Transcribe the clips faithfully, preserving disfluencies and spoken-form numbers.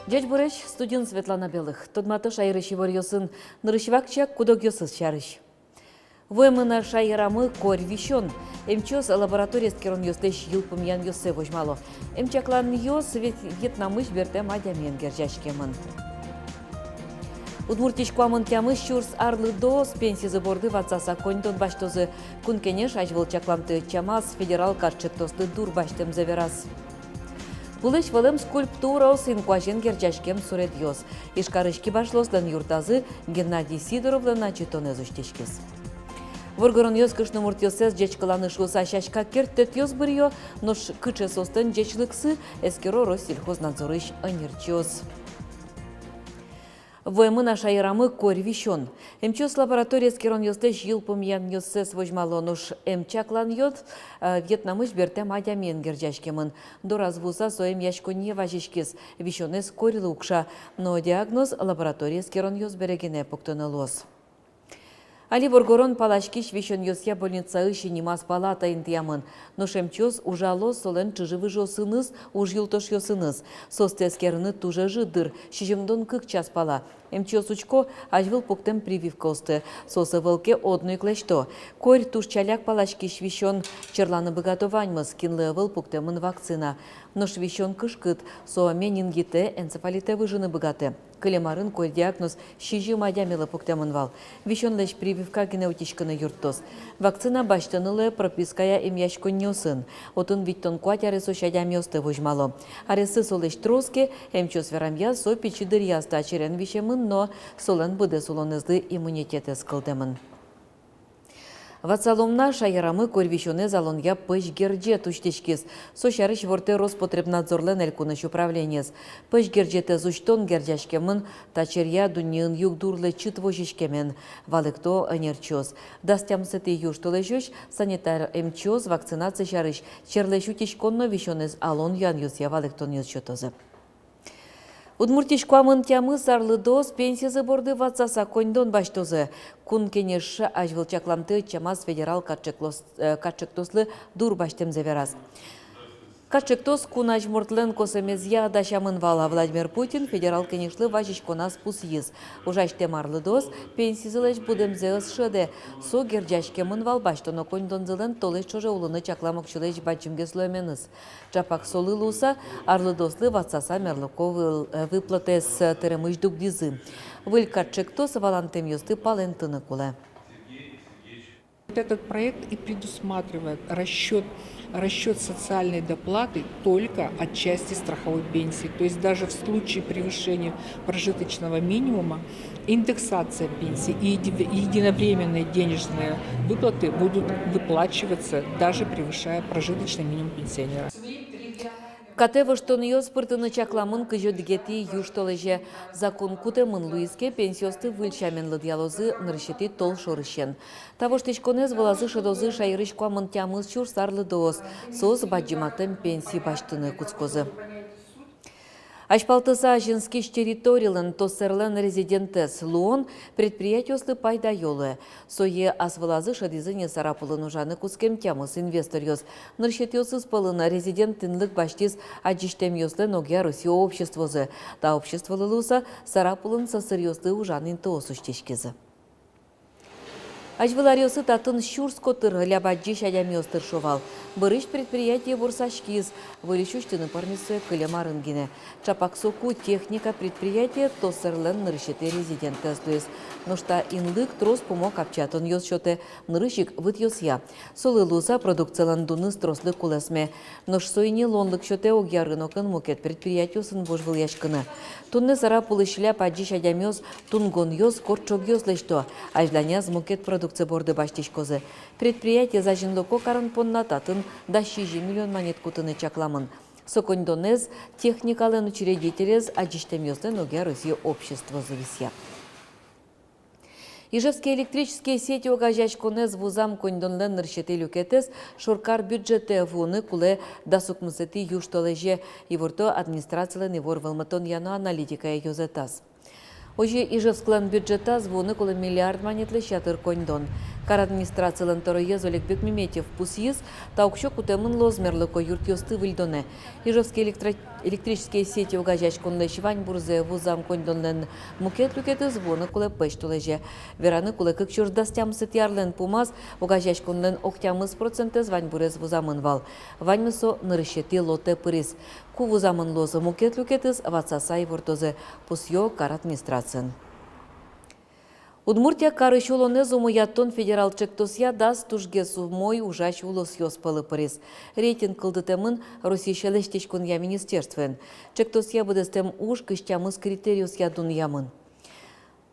Ӟечбуресь, студиын Светлана Белых. Тодмато шаерысь иворъёсын. Нырысь вакчияк куд-огъёсыз сярысь. Вуэмын-а шаерамы корь висён? Эмчиос лаборатория эскеронъёслэсь йылпумъянъёссэ возьмало. Эмчакланъёс Вет-, Вьетнамысь бертэм адямиен герӟаськемын. Удмуртиысь куамын тямыс сюрс арлыдоос пенсизы борды ватсаса коньдон басьтозы. Кун Кенеш азьвыл чакламтэ ӧтчамаз федерал катӵектослы дур басьтэмзэ вераз. Пулэсь вӧлэм скульптураос, инкуазен герӟаськем суредъёс. Ижкарысь кибашлыослэн юртазы Геннадий Сидоровлэн ачытонэз усьтӥськиз. Воргоронъёс кышномуртъёссэс ӟечкыланы шуыса сяська керттэтъёс быръё, нош кыӵе соослэн ӟечлыксы, эскеро Россельхознадзорысь ӧнерчиос. Вуэмын-а шаерамы корь висён? Эмчиос лаборатория эскеронъёслэсь йылпумъянъёссэс возьмало, нош эмчакланъёс, э, Вьетнамысь бертэм адямиен герӟаськемын. Дораз вуыса со эмъяськонние вазиськиз, висёнэз корьлы укша, но диагноз лаборатория эскеронъёс бере гинэ пуктоно луоз. Али воргорон паласькись висёнъёсъя больницаысь нимаз палата интыямын. Нош эмчиос ужало солэн чыжы-выжыосыныз, ужъюлтошъёсыныз. Соосты эскерыны туж ӧжыт дыр, сизьымдон кык час пала. Эмчиос учко, азьвыл пуктэм прививкаосты. Соос ӧвӧл ке, одно ик лэсьто. Корь туж ӵаляк паласькись висён, черланы быгато ваньмыз, кинлы ӧвӧл пуктэмын вакцина. Нош висён кышкыт, со менингитэ, энцефалитэ выжыны быгатэ. Кылем арын корь диагноз сизьым адямилы пуктэмын вал. Висёнлэсь прививка гинэ утиськыны юрттоз. Вакцина басьтыны луэ пропиская эмъяськонниосын. Отын витьтон куать аресозь адямиосты возьмало. Арессы солэсь трос ке, эмчиос верамъя, со пичи дыръяз та черен висемын, но солэн быдэс улонэзлы иммунитетэз кылдэмын. Ватсалом на, шаерамы корь висёнэз алонъя пӧсь герӟет усьтӥськиз. Со сярысь ивортэ Роспотребнадзорлэн элькунысь управлениез. Пӧсь герӟетэз усьтон герӟаськемын та черъя дуннеын югдур лэчыт возиськемен, валэкто ӧнерчиос. Дас тямысэтӥ южтолэзёзь санитар эмчиос вакцинация сярысь черлэсь утиськон но висёнэз алон юанъёсъя валэктонъёс сётозы. Удмуртиысь куамын тямыс арлыдоос пенсизы борды ватсаса коньдон басьтозы. Кун Кенеш азьвыл чакламтэ ӧтчамаз федерал катӵектос-, э, катӵектослы дур басьтэмзэ вераз. Катӵектос кун азьмуртлэн косэмезъя дасямын вал. Владимир Путин Федерал Кенешлы вазиськоназ пусйиз: ужасьтэм арлыдоос пенсизылэсь будэмзэ ӧз шӧдэ. Со герӟаськемын вал басьтоно коньдонзылэн толэзь ӵоже улыны чаклам уксёлэсь бадӟымгес луэменыз. Ӵапак солы луыса арлыдоослы ватсаса мерлыко выл-, э, выплатаез, э, тыремысь дугдӥзы. Выль катӵектос валантэмъёсты палэнтыны кулэ. Вот этот проект и предусматривает расчёт, расчёт социальной доплаты только от части страховой пенсии. То есть даже в случае превышения прожиточного минимума индексация пенсии и еди-, единовременные денежные выплаты будут выплачиваться, даже превышая прожиточный минимум пенсионера. Катэ воштонъёс пыртыны чакламын кызь одӥгетӥ южтолэзе. Закон кутэмын луиз ке, пенсиосты выль сямен лыдъялозы нырысетӥ толшорысен. Та воштӥськонэз вылазы шӧдозы шаерысь куамын тямыс сюрс арлыдоос. Соос бадӟыматэм пенси басьтыны кутскозы. Азьпалтыса азинскись территорилэн ТОССРлэн резидентэз луон предприятиослы пайдаё луэ. Сое ас вылазы шӧдӥзы ни Сарапулын ужаны кутскем тямыс инвесторъёс. Нырысетӥосыз пӧлын резидент инлык басьтӥз адӟисьтэмъёслэн огъя Россиысь обществозы. Та обществолы луыса Сарапулын сӧсыръёслы ужан интыос усьтӥськизы. Азьвыл аръёсы татын сюрс котыр ляб адӟись адямиос тыршо вал. Бӧрысь предприятие ворсаськиз, выльысь усьтыны пӧрмиз сое кылем арын гинэ. Ӵапак соку техника предприятие ТОССРлэн нырысетӥ резидентэз луиз. Нош та инлык трос пумо капчиятонъёс сётэ, нырысь ик вытъёсъя. Солы луыса продукцилэн дуныз трослы кулэсме. Нош со ини луонлык сётэ огъя рынокын мукет предприятиосын вожвылъяськыны. Туннэ Сарапулысь ляб адӟись адямиос тунгонъёс, кортчогъёс лэсьто, азьланяз мукет продукци борды басьтӥськозы. Предприятиез азинлыко карон понна татын дас сизьым миллион манет кутыны чакламын. Со коньдонэз техникалэн учредителез адӟисьтэмъёслэн огъя Россиысь обществозы висъя. Ижевский электрические сети огазеяськонэз вузам коньдонлэн нырысетӥ люкетэз шоркар бюджетэ вуыны кулэ дас укмысэтӥ южтолэзе, иворто администрацилэн ивор вӧлмытонъя но аналитикая ёзэтаз. Озьы Ижевсклэн бюджетаз вуыны кулэ миллиард манетлэсь ятыр коньдон. Кар администрацилэн тӧроез Олег Бекмеметьев пусйиз, та уксё кутэмын луоз мерлыко юртъёсты выльдонэ. Ижевский электро-, электрические сети огазеяськонлэсь ваньбурзэ вузам коньдонлэн мукет люкетэз вуыны кулэ пӧсьтолэзе. Вераны кулэ, кык сюрс дас тямысэтӥ арлэн пумаз огазеяськонлэн ог тямыс процентэз ваньбурез вузамын вал. Ваньмыз со нырысетӥ лотэ пыриз. Ку вузамын луоз мукет люкетэз, ватсаса ивортозы, пусъё кар администрациын. Удмуртия карысь улонэз умоятон федерал ӵектосъя дас тужгес умой ужась улосъёс пӧлы пыриз. Рейтинг кылдытэмын Россиысь лэсьтӥськонъя министерствоен. Ӵектосъя быдэстэм уж кызь тямыс критериосъя дунъямын.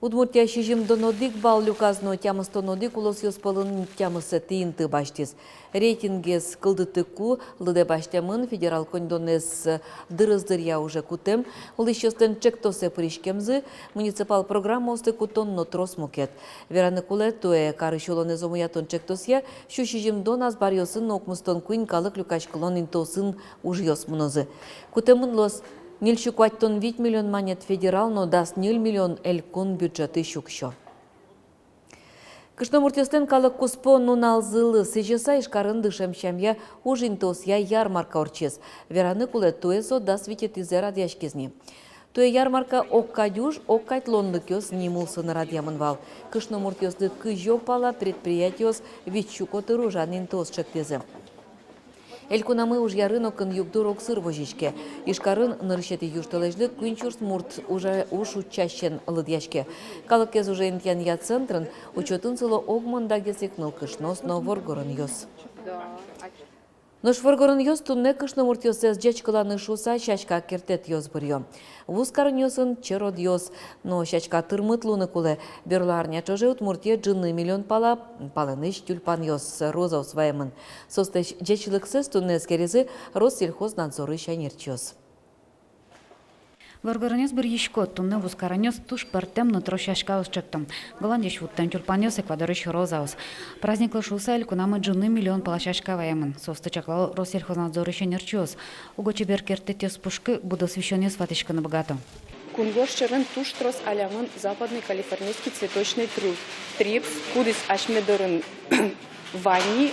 Удмуртия сизьымдон одӥг балл люказ но тямыстон одӥг улосъёс пӧлын тямысэтӥ инты басьтӥз. Рейтингез кылдытыку лыдэ басьтэмын федерал коньдонэз дырыз дыръя уже кутэм улӥсьёслэн ӵектосэ пыриськемзы, муниципал программаосты кутон но трос мукет. Вераны кулэ, туэ карысь улонэз умоятон ӵектосъя сю сизьымдон азбаръёсын но укмыстон куинь калык люкаськылон интыосын ужъёс мынозы. Кутэмын луоз ньыль сю куатьтон вить миллион манет федерал но дас ньыль миллион элькун бюджетысь уксё. Кышномуртъёслэн калык куспо нуналзылы сӥзьыса Ижкарын дышем сямъя уж интыосъя ярмарка ортчиз. Вераны кулэ, туэ со дас витетӥзэ радъяськиз ни. Туэ ярмарка «Ог кадь уж, ог кадь луонлыкъёс» ним улсын радъямын вал. Кышномуртъёслы кызьё пала предприятиос вить сю котыр ужан интыос ӵектӥзы. Элькунамы ужъярын окын югдур огсыр возиське. Ижкарын нырысетӥ южтолэзьлы куинь сюрс мурт ужа-, уж утчасен лыдъяське. Калыкез уже интыянъя центрын учётын сыло ог мон дагес ик нылкышноос но воргоронъёс. Нош воргоронъёс туннэ кышномуртъёссэс ӟечкыланы шуыса сяська кертэтъёс быръё. Вузкаронъёсын черодъёс но сяська тырмыт луыны кулэ. Берло арня ӵоже Удмуртие ӝыны миллион пала палэнысь тюльпанъёс, розаос ваемын. Соослэсь ӟечлыксэс туннэ эскеризы Россельхознадзорысь ӧнерчиос. Воргоронъёс быръисько, туннэ вузкаронъёс туж пӧртэм но трос сяськаос ӵекто. Голландиысь вуттэм тюльпанъёс, Эквадорысь розаос. Праздниклы шуыса элькунамы ӝыны миллион пала сяська ваемын. Соосты чаклало Россельхознадзорысь ӧнерчиос. Уго чебер кертэтъёс пушкы будос висёнъёс ватӥськыны быгато. Кунгож сьӧрын туж трос алямын западный калифорнийский цветочный тру-, трипс, кудӥз асьме дорын вань ни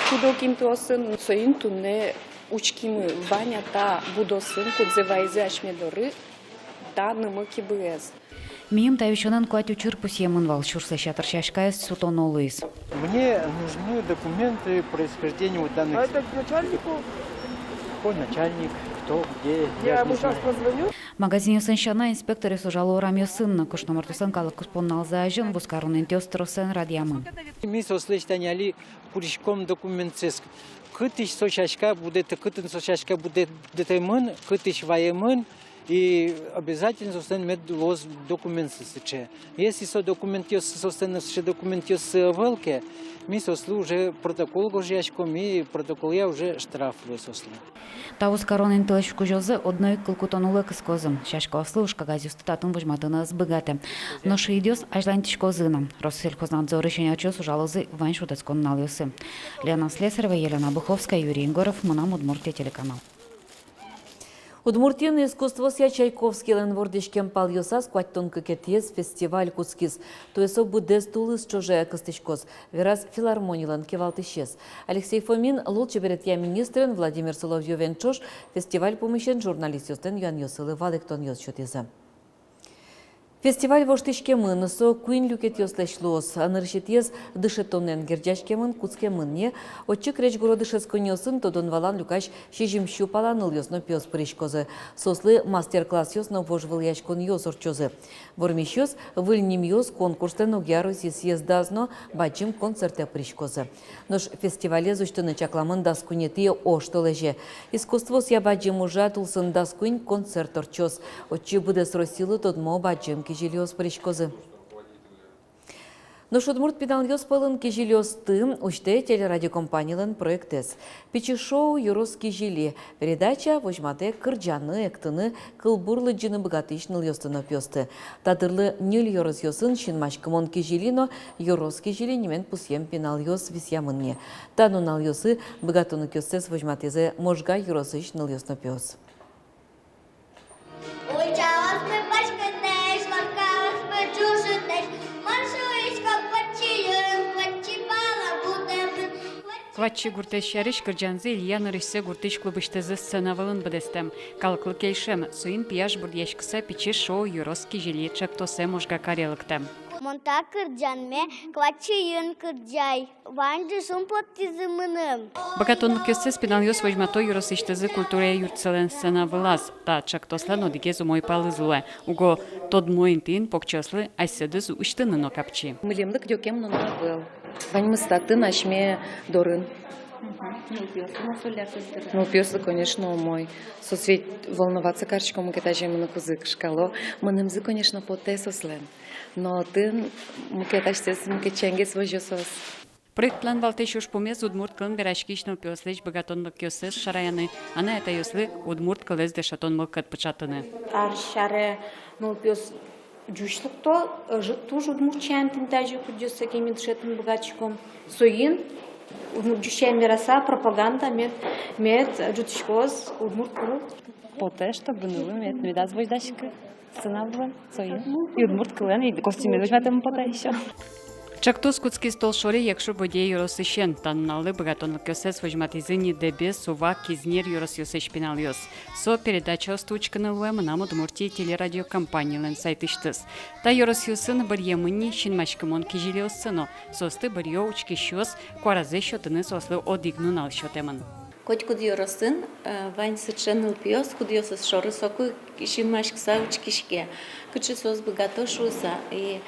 куд-ог интыосын, соин туннэ учкимы, вань-а та будосын, кудзэ вайизы асьме доры, та нымы-кибыез. Миым та висёнэн куать учыр пусъемын вал, сюрслэсь ятыр сяськаез сутоно луиз. Мне нужны документы происхождения вот данных. А это к начальнику? Какой начальник, кто, где, я же не знаю. Магазинъёсын сяна, инспекторъёс ужало урамъёсын но. Кышномуртъёслэн калык куспо нуналзы азьын вузкарон интыос тросэн радъямын. Ми соослэсь тани али куриськом документсэс. Кытысь со сяська будэт-, кытын со сяська будэтэмын, кытысь ваемын, и обязательно соослэн мед луоз документсы сыӵе. Если со документъёс, соослэн сыӵе документъёссы ӧвӧл ке, ми соослы уже протокол гожъяськом, и протоколъя уже штраф луэ соослы. Та вузкарон интылэсь кузёзы одно ик кыл кутон улэ кыскозы. Сяськаослы уж кагазъёсты татын возьматыны ӧз быгатэ. Нош идёс азьланьтӥськозы но. Россельхознадзорысь ӧнерчиос ужалозы вань шутэтскон нуналъёсы. Лена Слесарева, Елена Быховская, Юрий Егоров, «Мынам Удмуртие» телеканал. Удмуртиын искусствосъя Чайковскийлэн вордӥськем палъёсаз куатьтон кыкетӥез фестиваль кутскиз. Туэ со быдэс тулыс ӵоже кыстӥськоз, вераз филармонилэн кивалтӥсез. Алексей Фомин лулчеберетъя министрен Владимир Соловьёвен ӵош фестиваль пумысен журналистъёслэн юанъёссылы валэктонъёс сётӥзы. Фестиваль воштӥськемын, со куинь люкетъёслэсь луоз. Нырысетӥез дышетонэн герӟаськемын, кутскемын ни. Отчы крезьгуро дышетсконниосын тодон-валан люкась сизьым сю пала нылъёс но пиос пыриськозы. Соослы мастер-классъёс но вожвылъяськонъёс ортчозы. Вормисьёс выль нимъёс конкурслэн огъя Россиысь съездаз но бадӟым концертэ пыриськозы. Нош фестивалез усьтыны чакламын дас куинетӥ оштолэзе. Искусствоосъя бадӟым ужрад улсын дас куинь концерт ортчоз. Отчы быдэс Россилы тодмо бадӟым кизилиос пыриськозы. Нош удмурт пиналъёс пӧлын кизилиосты усьтэ телерадиокомпанилэн проектэз. «Пичи шоу ёрос кизили» передача возьматэ кырӟаны, эктыны, кылбур лыдӟыны быгатӥсь нылъёсты но пиосты. Та дырлы ньыль ёросъёсын синмаськымон кизили но ёрос кизили нимен пусъем пиналъёс висъямын ни. Та нуналъёсы быгатонлыкъёссэс возьматӥзы Можга ёросысь нылъёс но пиос. Ульчаосмы паськытэсь, лавкаосмы ӝужытэсь, мар шуисько, кватчиын, кватчи пала будэмын. Кватчи гуртэз сярысь кырӟанзы Илья нырысьсэ гуртысь клубысьтызы сцена вылын быдэстэм. Калыклы кельшем, соин пияш бурдъяськыса «Пичи шоу ёрос кизили» ӵектосэ Можга каре лыктэм. Мон та кырӟанме кватчиын кырӟай. Ваньзы шумпоттӥзы мыным. Быгатонлыкъёссэс пиналъёс возьмато ёросысьтызы культурая юртсылэн сцена вылаз. Та ӵектослэн одӥгез умой палыз луэ. Уго тодмо интыын покчиослы асьсэдыз усьтыны но капчи. Милемлы кыдёкем нунал ӧвӧл. Ваньмыз татын, асьме дорын. Мгм. Нылпиослы но соллясыз дыр. Нылпиослы, конечно, умой. Соос ведь волноваться карисько, мукет азьмыны кузы кышкало. Мынымзы, конечно, потэ соослэн. Но отын мукет асьсэос, мукет сянгес возё соос. Проектлэн валтӥсь ужпумез — удмурт кылын вераськись нылпиослэсь быгатонлыкъёссэс шараяны, анай-атайёслы удмурт кылэз дышетон мылкыд пыӵатыны. Арысь аре нылпиос ӟуч лыкто, ӧжыт туж удмурт сямен тӥни тазьы, кудъёссэ ке ми дышетыны быгатӥськом. Соин удмурт ӟуч сямен вераса, пропаганда мед, мед ӝутӥськоз удмурт кыл. Потэ, чтобы нылы мед медаз возьдаськы сцена вылын, соин. И удмурт кылын, и костюмез возьматэмын потэ ещё. Ӵектос кутскиз толшоре Якшур-Бӧдья ёросысен. Та нуналлы быгатонлыкъёссэс возьматӥзы ни Дэбес, Ува, Кизнер ёросъёсысь пиналъёс. Со передачаосты учкыны луэ «Мынам Удмуртие» телерадиокомпанилэн сайтысьтыз. Та ёросъёсын быръемын ни синмаськымон кизилиоссы но. Соосты быръё учкисьёс, куаразэс сётыны соослы одӥг нунал сётэмын. Котькуд ёросын, э, вань сыӵе нылпиос, кудъёсыз шоры соку синмаськыса учкиське, кыӵе соос быгато шуыса. И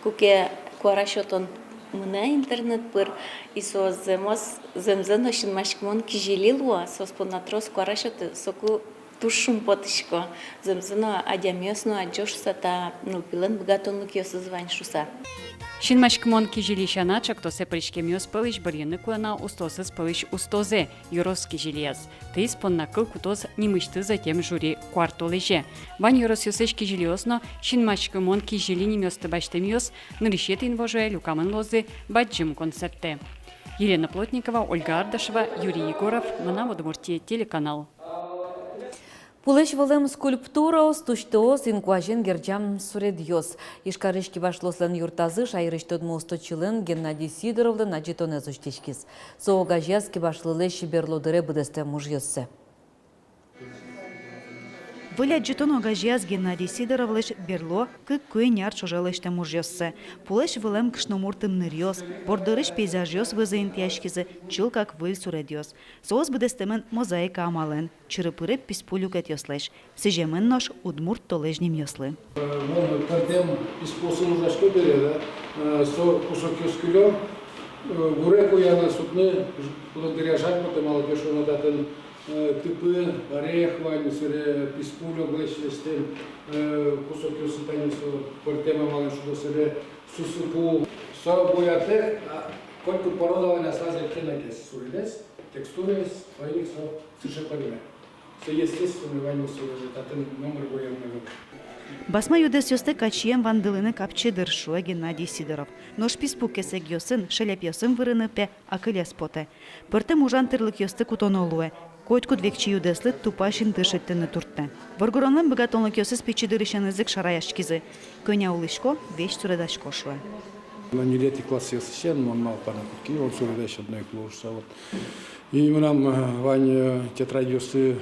куке куара сётон мынэ интернет пыр, и соос зэмос, зэмзэ но синмаськымон кизили луо, соос понна трос куара сётэ, соку туж шумпотӥсько, зэмзэ но адямиос но адӟо шуыса, та нылпилэн быгатонлыкъёсыз вань шуыса. Синмаськымон кизили сяна ӵектосэ пыриськемъёс пӧлысь быръыны кулэ на устоосыз пӧлысь устозэ, ёрос кизилияз. Тӥ понна кыл кутоз нимысьтыз ӧтем жюри куартолэзе. Вань ёросъёсысь кизилиос но синмаськымон кизили нимъёсты басьтэмъёс нырысетӥ инвожое люкамын луозы бадӟым концертэ. Елена Плотникова, Ольга Ардашева, Юрий Егоров, «Мынам Удмуртие» телеканал. Пулэсь вылэм скульптураос, тусьтыос, инкуазен герӟам суредъёс. Ижкарысь кибашлыослэн юртазы шаерысь тодмо усточилэн Геннадий Сидоровлэн адӟытонэз усьтӥськиз. Со огазеяз кибашлылэсь берло дыре быдэстэм ужъёссэ. Выль адӟытон огазеяз Геннадий Сидоровлэсь берло кык-куинь ар ӵоже лэсьтэм ужъёссэ. Пулэсь вылэм кышномурт ымныръёс, борддорысь пейзажъёс вӧзы интыяськизы чылкак выль суредъёс. Соос быдэстэмын мозаика амалэн, чыры-пыры писпу люкетъёслэсь, сӥземын нош удмурт толэзь нимъёслы. Мон пӧртэм писпуосын ужасько бере, да, э, со кусокъёс кылё, э, гуре куяны, сутыны, куддыръя жаль потэ, малы ке шуоно татын, э, тыпы, орех вань, собере писпу лёглэсь лэсьтэм, э, кусокъёсын, тани со пӧртэм амалэн шудо, собере сусыпу. Со буятэк, а, котькуд породалэн аслаз эркинэгес, суредэз, текстураез, соин ик со сыӵе пӧрме. Со естественной ваньмыз, со даже татын номыр буён ӧвӧл. Басма юдэсъёсты качием вандылыны капчи дыр, шуэ Геннадий Сидоров. Нош писпу кесэгъёсын, шелепъёсын вырыны, пе, акылез потэ. Пӧртэм ужан тырлыкъёсты кутоно луэ. Котькуд векчи юдэслы тупась инты шедьтыны турттэ. Воргоронлэн быгатонлыкъёсыз пичи дырысеныз ик шараяськизы. Кӧня улӥсько, весь суредасько, шуэ. Но ньылетӥ классъёсысен мон малпано, кутски мон суредасько одно ик луо шуыса, вот. И мынам, э, вань, э, тетрадьёсы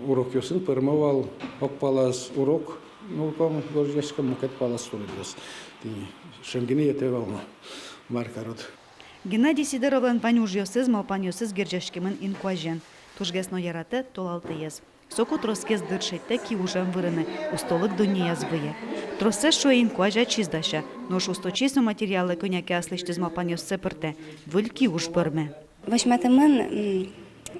урокъёсын пӧрмо вал: ог палаз урок нылпиослы гожъясько, мукет палаз суредъёс. Тӥни шенгыны йӧтэ вал но, мар карод. Геннадий Сидоровлэн вань ужъёсыз, малпанъёсыз герӟаськемын инкуазен. Тужгес но яратэ толалтыез. Соку тросгес дыр шедьтэ киужем вырыны, устолык дуннеяз выйе. Троссэ, шуэ, инкуазь ачиз дася, нош усточиез но материаллы кӧня ке аслэсьтыз малпанъёссэ пыртэ, выль киуж пӧрме. Возьматэмын, м,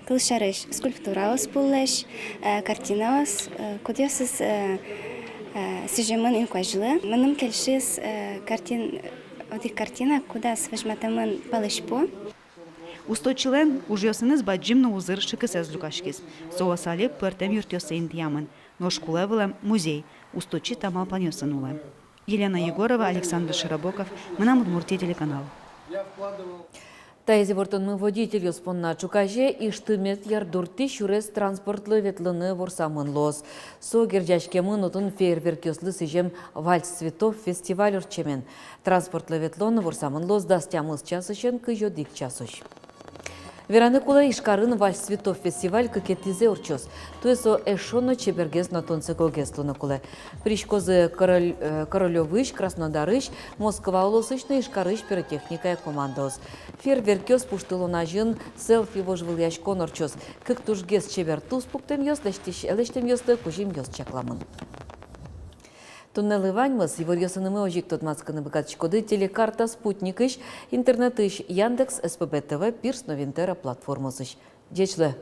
кылсярысь, скульптураос пуллэсь, э, картинаос, э, кудъёсыз, э, э, сӥземын инкуазьлы. Мыным кельшиз, э, картин-, Одӥг картина, кудаз возьматэмын палэзьпу. Усточилэн ужъёсыныз бадӟым но узыр шыкысэз люкаськиз. Соос али пӧртэм юртъёсы интыямын, нош кулэ вылэм музей, усточи та малпанъёсын улэ. Елена Егорова, Александр Широбоков, «Мынам Удмуртие» телеканал. Таиз ивортонмы водительёс понна. Ӵуказе Ижтымет ярдуртӥ сюрес транспортлы ветлыны ворсамын луоз. Со герӟаськемын отын фейерверкъёслы сӥзем «Вальс цветов» фестиваль ортчемен. Транспортлы ветлон ворсамын луоз дас тямыс часысен кызь одӥг часозь. Вераны кулэ, Ижкарын «Вальс цветов» фестиваль кыкетӥзэ ортчоз. Туэ со эшшо но чебергес но тунсыкогес луыны кулэ. Пыриськозы Король-, э, Королёвысь, Краснодарысь, Москва улосысь но Ижкарысь пиротехникая командаос. Фейерверкъёс пуштылон азьын селфи вожвылъяськон ортчоз. Кык тужгес чебер туспуктэмъёс лэсьтӥсь-, лэсьтэмъёслы кузьымъёс чакламын. Туннэлы ваньмыз. Иворъёсынымы озьы ик тодматскыны быгатӥськоды «Телекарта» спутникысь, интернетысь, Яндекс, СПБ ТВ, Пирс но Винтера платформаосысь. Ӟеч луэ!